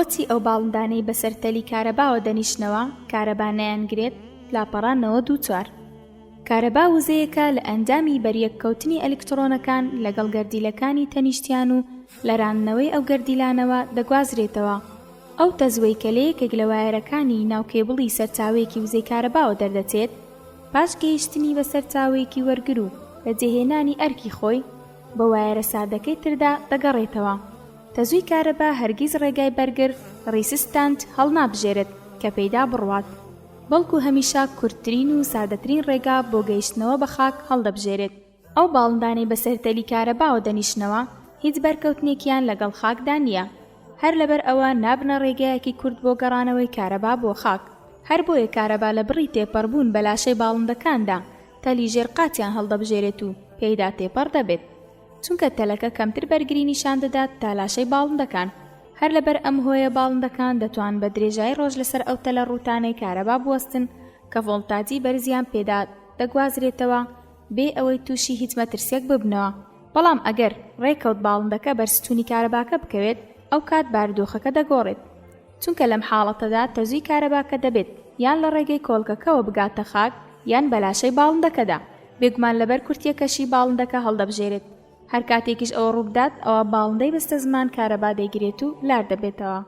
بۆچی ئەو باڵندانەی بەسەر تەلی کارەباوە دەنیشنەوە کارەبا نایانگرێت؟ لاپەڕە 94. کارەبا وزەیەکە لە ئەنجامی بەریەککەوتنی ئەلکتڕۆنەکان لەگەڵ گەردیلەکانی تەنیشتیان و لەراندنەوەی ئەو گەردیلانەوە دەگوازرێتەوە. ئەو تەزوەی کە لە یەکێک لە وایەرەکانی ناو کێبڵی سەرچاوەیەکی وزەی کارەباوە دەردەچێت، پاش گەیشتنی بە سەرچاوەیەکی وەرگر و بەجێهێنانی ئەرکی خۆی، بە وایەرە ساردەکەی تردا دەگەڕێتەوە. تەزووی کارەبا هەرگیز ڕێگای بەرگر، Resistant، هەڵنابژێرێت کە پێیدا بڕوات، بەڵکو هەمیشە کورتترین و سادەترین ڕێگا بۆ گەیشتنەوە بە خاک هەڵدەبژێرێت. ئەو باڵندانەی بەسەر تەلی کارەباوە دەنیشنەوە هیچ بەرکەوتنێکیان لەگەڵ خاکدا نییە، هەر لەبەر ئەوە نابنە ڕێگایەکی کورت بۆ گەڕانەوەی کارەبا بۆ خاک. هەر بۆیە کارەبا لە بڕی تێپەڕبوون بە لاشەی باڵندەکاندا تەلی ژێر قاچیان هەڵدەبژێرێت و پێیدا تێپەڕ دەبێت. چونکە تەلەکە کەمتر بەرگری نیشان دەدات تا لاشەی باڵندەکان. هەر لەبەر ئەم هۆیە باڵندەکان دەتوان بە درێژایی ڕۆژ لەسەر ئەو تەلە ڕووتانەی کارەبا بوەستن کە ڤۆڵتاجی بەرزیان پێدا دەگوازرێتەوە بێ ئەوەی تووشی هیچ مەترسیەک ببنەوە، بەڵام ئەگەر ڕێکەوت باڵندەکە بەر ستوونی کارەباکە بکەوێت ئەوکات بارودۆخەکە دەگۆڕێت چونکە لەم حاڵەتەدا تەزووی کارەباکە دەبێت یان لە ڕێگەی کۆڵکەکەوە بگاتە خاک یان بە لاشەی باڵندەکەدا بێگومان لەبەر کورتیەکەشی باڵندەکە هەڵدەبژێرێت هەر کاتێکیش ئەوە ڕووبدات ئەوا باڵندەی بەستەزمان کارەبا دەیگرێت و لار دەبێتەوە.